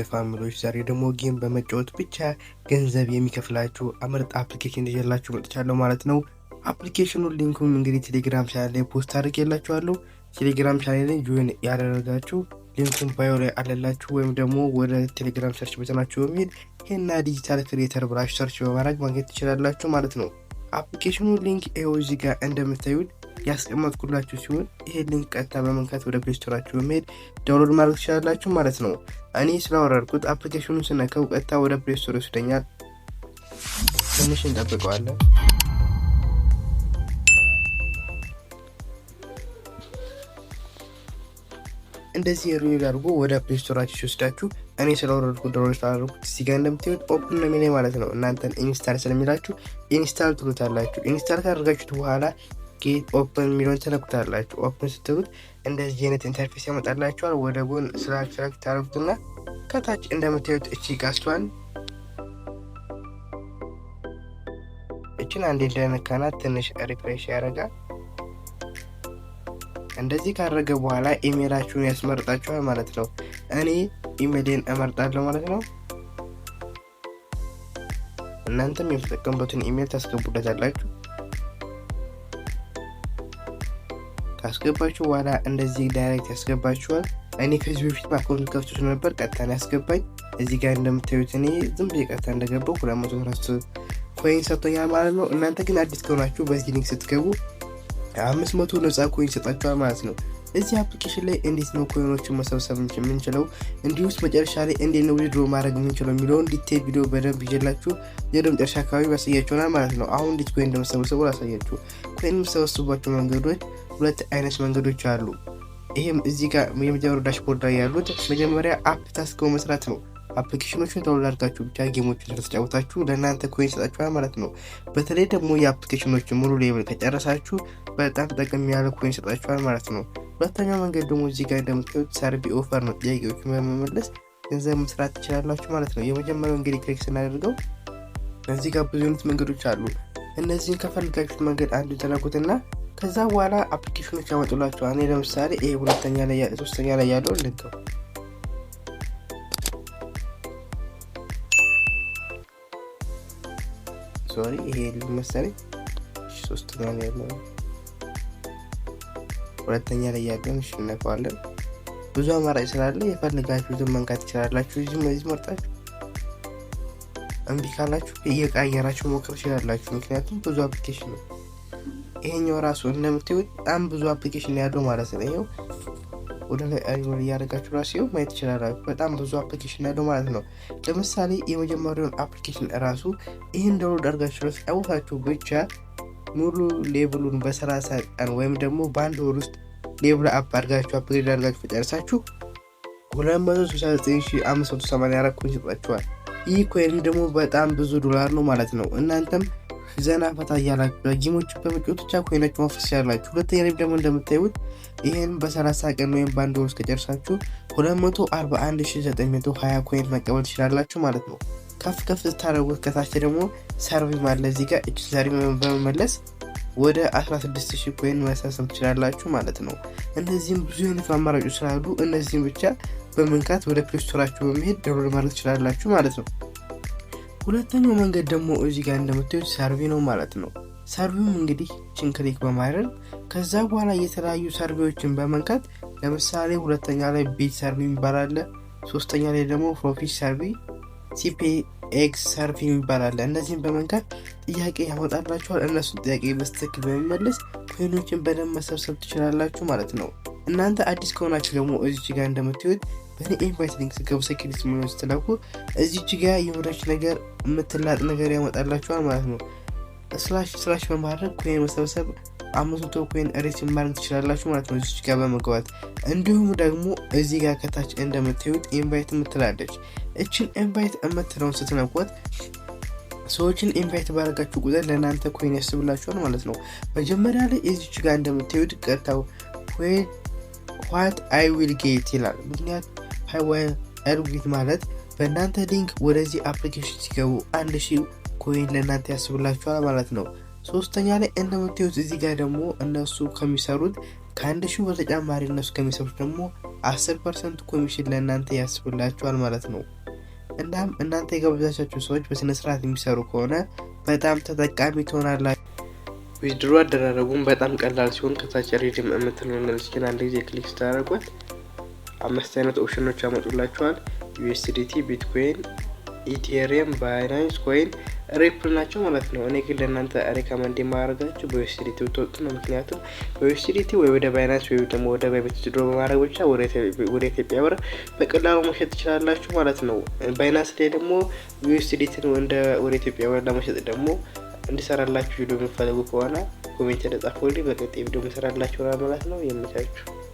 Family ዎች፣ ዛሬ ደግሞ game በመጫወት ብቻ ገንዘብ የሚከፍላችሁ ምርጥ application ይዤላችሁ መጥቻለሁ ማለት ነው። Application ኑ link ኡን እንግዲህ ቴሌግራም ቻናል ላይ post አድርጌላችኋለሁ። ቴሌግራም ቻናል ላይ join ያደረጋችሁ link ኡን bio ላይ አለላችሁ ወይም ደግሞ ወደ ቴሌግራም search button ኣችሁ በሚል ሄና Digital Creator ብላችሁ search በማድረግ ማግኘት ትችላላችሁ ማለት ነው። Application ኑ link ይኸው እዚህ ጋር እንደምታዩት ያስቀመጥኩላችሁ ሲሆን ይሄ link ቀጥታ በመንካት ወደ Play Store ኣችሁ በመሄድ download ማድረግ ትችላላችሁ ማለት ነው። እኔ ስላወረድኩት application ኑን ስነካው ቀጥታ ወደ Play Store ይወስደኛል። ትንሽ እንጠብቀዋለን። እንደዚህ reload አድርጎ ወደ Play Store ኣችሁ ሲወስዳችሁ እኔ ስላወረድኩት፣ download ስላደረኩት እዚህ ጋር እንደምታዩት open ነው የሚለኝ ማለት ነው። እናንተን install ስለሚላችሁ install ትሉታላችሁ። Install ካደረጋችሁት በኋላ get open የሚለውን ትነኩታላችሁ። Open ስትሉት እንደዚህ አይነት interface ያመጣላችኋል። ወደ ጎን ስላክ ስላክ ታደርጉትና ከታች እንደምታዩት እቺ ቀስቷን እችን አንዴ እንደነካናት ትንሽ refresh ያደርጋል። እንደዚህ ካደረገ በኋላ ኢሜይላችሁን ያስመርጣችኋል ማለት ነው። እኔ ኢሜይሌን እመርጣለሁ ማለት ነው። እናንተም የምትጠቀሙበትን ኢሜይል ታስገቡለታላችሁ። ካስገባችሁ በኋላ እንደዚህ direct ያስገባችኋል። እኔ ከዚህ በፊት account ከፍቶ ስለነበር ቀጥታ ያስገባኝ። እዚህ ጋር እንደምታዩት እኔ ዝም ብዬ ቀጥታ እንደገባው 213 coin ሰጥቶኛል ማለት ነው። እናንተ ግን አዲስ ከሆናችሁ በዚህ link ስትገቡ 500 ነፃ coin ይሰጣችኋል ማለት ነው። እዚህ application ላይ እንዴት ነው coin ኦችን መሰብሰብ የምንችለው፣ እንዲሁስ መጨረሻ ላይ እንዴት ነው withdraw ማድረግ የምንችለው የሚለውን detail ቪዲዮ በደንብ ይዤላችሁ ወደ መጨረሻ አካባቢ ያሳያችሁናል ማለት ነው። አሁን እንዴት coin እንደመሰበሰቡ ላሳያችሁ። Coin የምሰበስቡባቸው መንገዶች ሁለት አይነት መንገዶች አሉ። ይህም እዚህ ጋር የመጀመሪያው dashboard ላይ ያሉት መጀመሪያ app task መስራት ነው። Application ኦችን download አድርጋችሁ ብቻ game ኦችን ስለተጫወታችሁ ለእናንተ coin ይሰጣችኋል ማለት ነው። በተለይ ደግሞ የ application ኦችን ሙሉ level ከጨረሳችሁ በጣም ጠቅም ያለ coin ይሰጣችኋል ማለት ነው። ሁለተኛው መንገድ ደግሞ እዚህ ጋር እንደምታዩት survey offer ነው። ጥያቄዎችን በመመለስ ገንዘብ መስራት ትችላላችሁ ማለት ነው። የመጀመሪያው እንግዲህ click ስናደርገው እዚህ ጋር ብዙ አይነት መንገዶች አሉ። እነዚህን ከፈልጋችሁት መንገድ አንዱ ተነኩትና ከዛ በኋላ application ኦች ያመጡላችኋል። እኔ ለምሳሌ ይሄ ሁለተኛ ላይ ሶስተኛ ላይ ያለውን ልንከው። Sorry፣ ይሄ መሰለኝ ሶስተኛ ላይ ያለው፣ ሁለተኛ ላይ ያለውን እሺ እነካዋለን። ብዙ አማራጭ ስላለ የፈለጋችሁትን መንካት ትችላላችሁ። እዚህ እዚህ መርጣችሁ እምቢ ካላችሁ እየቀያየራችሁ ሞክር ትችላላችሁ። ምክንያቱም ብዙ application ነው። ይሄኛው ራሱ እንደምታዩት በጣም ብዙ application ያለው ማለት ነው። ይሄው ወደ ላይ scroll እያደረጋችሁ ራሱ ይኸው ማየት ትችላላችሁ። በጣም ብዙ application ያለው ማለት ነው። ለምሳሌ የመጀመሪያውን application ራሱ ይህን download አድርጋችሁ ስለተጫወታችሁ ብቻ ሙሉ level ኡን በ30 ቀን ወይም ደግሞ በአንድ ወር ውስጥ level up አድርጋችሁ upgrade አድርጋችሁ ከጨረሳችሁ 269,584 coin ይሰጣችኋል። ይህ coin ደግሞ በጣም ብዙ ዶላር ነው ማለት ነው። እናንተም ዘና ፈታ እያላችሁ game ኦችን በመጫወት ብቻ coin ኦች ማፍሰስ ያላችሁ። ሁለተኛ ላይ ደግሞ እንደምታዩት ይህን በ30 ቀን ወይም በአንድ ወር ውስጥ ከጨርሳችሁ 241,920 coin መቀበል ትችላላችሁ ማለት ነው። ከፍ ከፍ ስታደርጉት ከታች ደግሞ survey አለ። እዚህ ጋር እች survey በመመለስ ወደ 16,000 coin መሰብሰብ ትችላላችሁ ማለት ነው። እነዚህም ብዙ አይነት አማራጮች ስላሉ እነዚህም ብቻ በመንካት ወደ Play Store ኣችሁ በመሄድ download ማድረግ ትችላላችሁ ማለት ነው። ሁለተኛው መንገድ ደግሞ እዚህ ጋር እንደምታዩት survey ነው ማለት ነው። Survey ውም እንግዲህ ችን click በማድረግ ከዛ በኋላ የተለያዩ survey ዎችን በመንካት ለምሳሌ ሁለተኛ ላይ ቤት survey የሚባል አለ። ሶስተኛ ላይ ደግሞ profit survey፣ CPX survey የሚባል አለ። እነዚህን በመንካት ጥያቄ ያመጣላችኋል። እነሱን ጥያቄ በትክክል በመመለስ coin ኦችን በደንብ መሰብሰብ ትችላላችሁ ማለት ነው። እናንተ አዲስ ከሆናችሁ ደግሞ እዚች ጋር እንደምታዩት በእኔ invite link ስትገቡ secret ሚሆን ስትለኩ እዚች ጋር የሆነች ነገር የምትላጥ ነገር ያመጣላችኋል ማለት ነው። Slash slash በማድረግ coin መሰብሰብ 500 coin receive ማድረግ ትችላላችሁ ማለት ነው እዚች ጋር በመግባት። እንዲሁም ደግሞ እዚህ ጋር ከታች እንደምታዩት invite የምትላለች፣ እችን invite የምትለውን ስትነኳት ሰዎችን invite ባደረጋችሁ ቁጥር ለእናንተ coin ያስብላችኋል ማለት ነው። መጀመሪያ ላይ እዚች ጋር እንደምታዩት ቀጥታው "What I will get" ይላል። ምክንያት I will get ማለት በእናንተ link ወደዚህ application ሲገቡ 1000 coin ለእናንተ ያስብላችኋል ማለት ነው። ሶስተኛ ላይ እንደምታዩት እዚህ ጋር ደግሞ እነሱ ከሚሰሩት ከ1000 በተጨማሪ እነሱ ከሚሰሩት ደግሞ 10% ኮሚሽን ለእናንተ ያስብላችኋል ማለት ነው። እናም እናንተ የጋበዛቻችሁ ሰዎች በስነስርዓት የሚሰሩ ከሆነ በጣም ተጠቃሚ ትሆናላችሁ። Withdraw አደራረጉም በጣም ቀላል ሲሆን ከታች redeem የምትለውን አንድ ጊዜ click ስታደርጓት አምስት አይነት ኦፕሽኖች ያመጡላችኋል። USDT፣ Bitcoin፣ Ethereum፣ Binance Coin፣ Ripple ናቸው ማለት ነው። እኔ ግን ለእናንተ recommend የማደርጋችሁ በ USDT ብትወጡ ነው። ምክንያቱም በ USDT ወይ ወደ Binance ወይ ደግሞ ወደ Bybit withdraw በማድረግ ብቻ ወደ ኢትዮጵያ ብር በቀላሉ መሸጥ ትችላላችሁ ማለት ነው። Binance ላይ ደግሞ USDT ን ወደ ኢትዮጵያ ብር ለመሸጥ ደግሞ እንዲሰራላችሁ ቪዲዮ የምትፈልጉ ከሆነ comment ላይ ጻፉልኝ። በቀጣይ ቪዲዮ እንሰራላችሁ ማለት ነው። የምቻችሁ።